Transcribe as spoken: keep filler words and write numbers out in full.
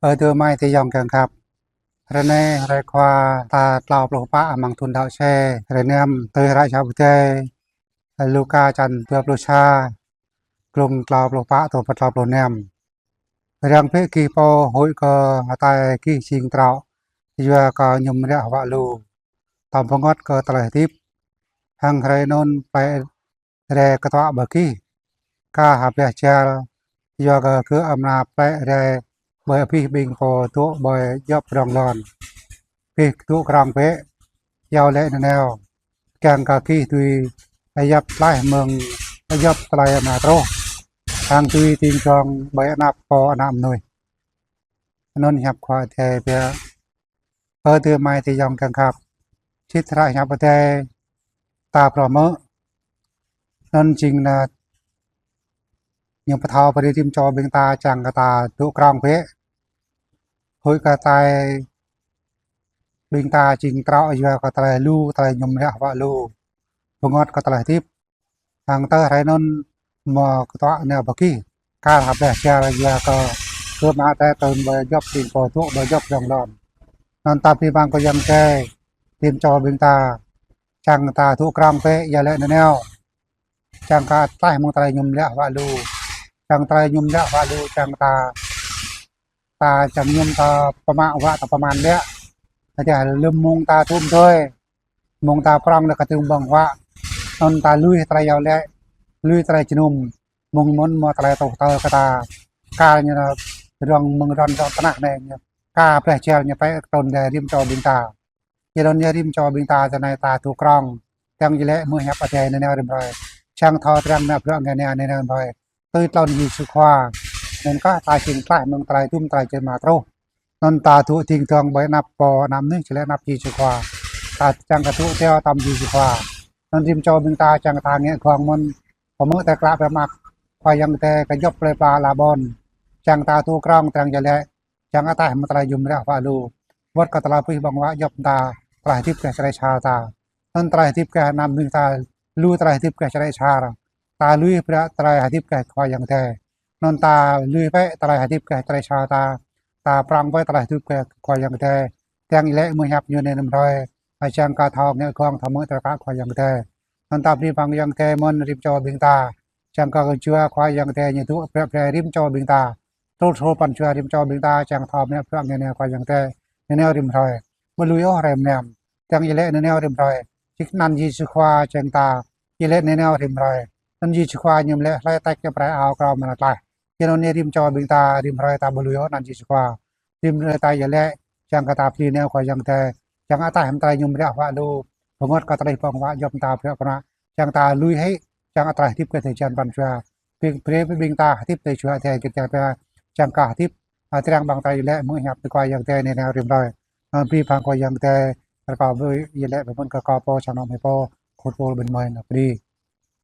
Ơ adơi amai ayŏng kiăng khăp. Hrơi anai, hrơi Khua tal klâo pluh pă amăng thun đăo C, hrơi năm, tui hră Hiăp Adai Luka čăn dua pluh sa, glông klâo pluh pă truh pơ klâo pluh năm. Arăng bĕ gih pô huĭ kơ hơtai gih jing trŏ, yua kơ ñu mơriă huă lu. Tơm bơngăt kơ tơlơi hơdip. Hăng hrơi anŭn plĕ rai kơtuă ƀơi gih kar hơbeh jal, yua kơ gơ̆ amra plĕ rai ƀơi abih ƀing pô dŏ ƀơi djŏp rŏng lŏn. Gih dŏ krŏng bĕ, iâu laĭ nanao, kiăng kơ gih dưi djă̱ tlaih mơ̆ng djŏp tơlơi amra truh, hăng dưi ding dŏng ƀơi anăp Pô Ană Mơnuih. Anŭn hiăp Khua Adai biă. Ơ adơi amai ayŏng kiăng khăp. Sĭt hră Hiăp Adai ta phrâo hmư̆, anŭn jing anŭn ñu pơthâo brơi rĭm čô ƀing ta kiăng kơ ta dŏ krŏng bĕ. Huĭ kơ hơtai ƀing ta jing trŏ yua kơ tơlơi lu, tơlơi ñu mơriă huă lu. Bơngăt kơ tơlơi hơdip. Hăng tơ hrơi anŭn mơ̆ kơtuă nanao ƀơi gih kar hơbeh jal, yua kơ gơ̆ mă tơlơi trŭn ƀơi djŏp ƀing pô dŏ ƀơi djŏp rŏng lŏn. Anŭn ta bơni bang kơ Yang Adai, rĭm čô ƀing ta kiăng ta dŏ krŏng bĕ, iâu laĭ nanao, kiăng kơ tlaih mơ̆ng tơlơi ñu mơriă huă lu. Kiăng tơlơi ñu mơriă huă lu, kiăng ta ta čang ñum ta pơmă wă ta pơman biă. Tơdah lơ̆m mơ̆ng ta tŭm tui, mơ̆ng ta prŏng lĕ kơtư̆ng ƀơ̆ng huă, anŭn ta lui tơlơi iâu laĭ, lui tơlơi jơnum, mơ̆ng mơ̆n mơ̆ tơlơi tuh tơl kơ ta, kar ñu rŏng mơ̆ng rŏn rŏng tơnah anai, kar hơbeh jal ñu pĕ trŭn rai rĭm čô ƀing ta. Yua anŭn yơh rĭm čô ƀing ta tơ anai ta dŏ krŏng, kiăng iâu laĭ hmư̆ Hiăp Adai nanao rĭm hrơi. Čang thâo triăng mă bruă ngă nanao rĭm hrơi tui tlôn Yêsu Khua. Anŭn kah ta jing tlaih mơ̆ng tơlơi tŭm tơlơi či mă truh. Anŭn ta dŏ ding dŏng ƀơi anăp Pô Ană Mơnuih, či laĭ anăp Yêsu Khua. Ta kiăng kơ dŏ tui tơm Yêsu Khua. Anŭn rĭm čô ƀing ta kiăng ta ngă gơ̆ng mơ̆n, pơmư̆ tơlơi klă pơmă Khua Yang Adai kơ djŏp plơi pla ala ƀôn. Kiăng ta dŏ krŏng triăng iâu laĭ, kiăng ataih mơ̆ng tơlơi ñu mơriă huă lu. Wơ̆t kơ tơlơi abih bang huă djŏp ta, tơlơi hơdip kơ čơđai čar ta. Anŭn tơlơi hơdip kơ ană mơnuih ta, lui tơlơi hơdip kơ čơđai čar. Ta lui brơi tơlơi hơdip kơ Khua Yang Adai. Anŭn ta lui bĕ tơlơi hơdip kơ čơđai čar ta. Ta prŏng bĕ tơlơi hơdip kơ Khua Yang Adai. Kiăng iâu laĭ hmư̆ hiăp ñu anai rĭm hrơi. Kiăng kơ thâo ngă gơ̆ng thâo hmư̆ tơlơi klă Khua Yang Adai. Anŭn ta bơni bang Yang Adai mơ̆n rĭm čô ƀing ta. Kiăng kơ jua Khua Yang Adai ñu dŏ brơi brơi rĭm čô ƀing ta. Tơl tơl pran jua rĭm čô ƀing ta kiăng thâo mă bruă ngă nanao Khua Yang Adai nanao rĭm hrơi. Ƀu lui ôh hrơi mơnam. Kiăng iâu laĭ nanao rĭm hrơi. Čih anăn Yêsu Khua kiăng ta iâu laĭ nanao rĭm hrơi. Anăn Yêsu Khua ñu laĭ hlơi tač kơ prai ao krao mơnat laih. Yua anŭn yơh rĭm čô ƀing ta rĭm hrơi ta ƀu lui ôh anăn Yêsu Khua. Rĭm hrơi ta iâu laĭ kiăng kơ ta pơplih nanao Khua Yang Adai. Kiăng ataih mơ̆ng tơlơi ñu mơriă huă lu. Bơngăt kơ tơlơi ƀơ̆ng huă djŏp ta bruă kơnă. Kiăng ta lui hĭ, kiăng ataih hơdip kơ tơlơi hơjăn pran jua. Ƀing brơi ƀing ta hơdip tơlơi jua tơlơi git jang ta, kiăng kơ hơdip, a, triăng ƀing ta iâu laĭ hmư̆ hiăp tơ Khua Yang Adai nanao rĭm hrơi. Anŭn bơni bang Khua Yang Adai, rơkâo brơi iâu laĭ pơmĭn kơ kâo pô, sang anŏ mơi pô, khul pô ƀing mơi ană bơni.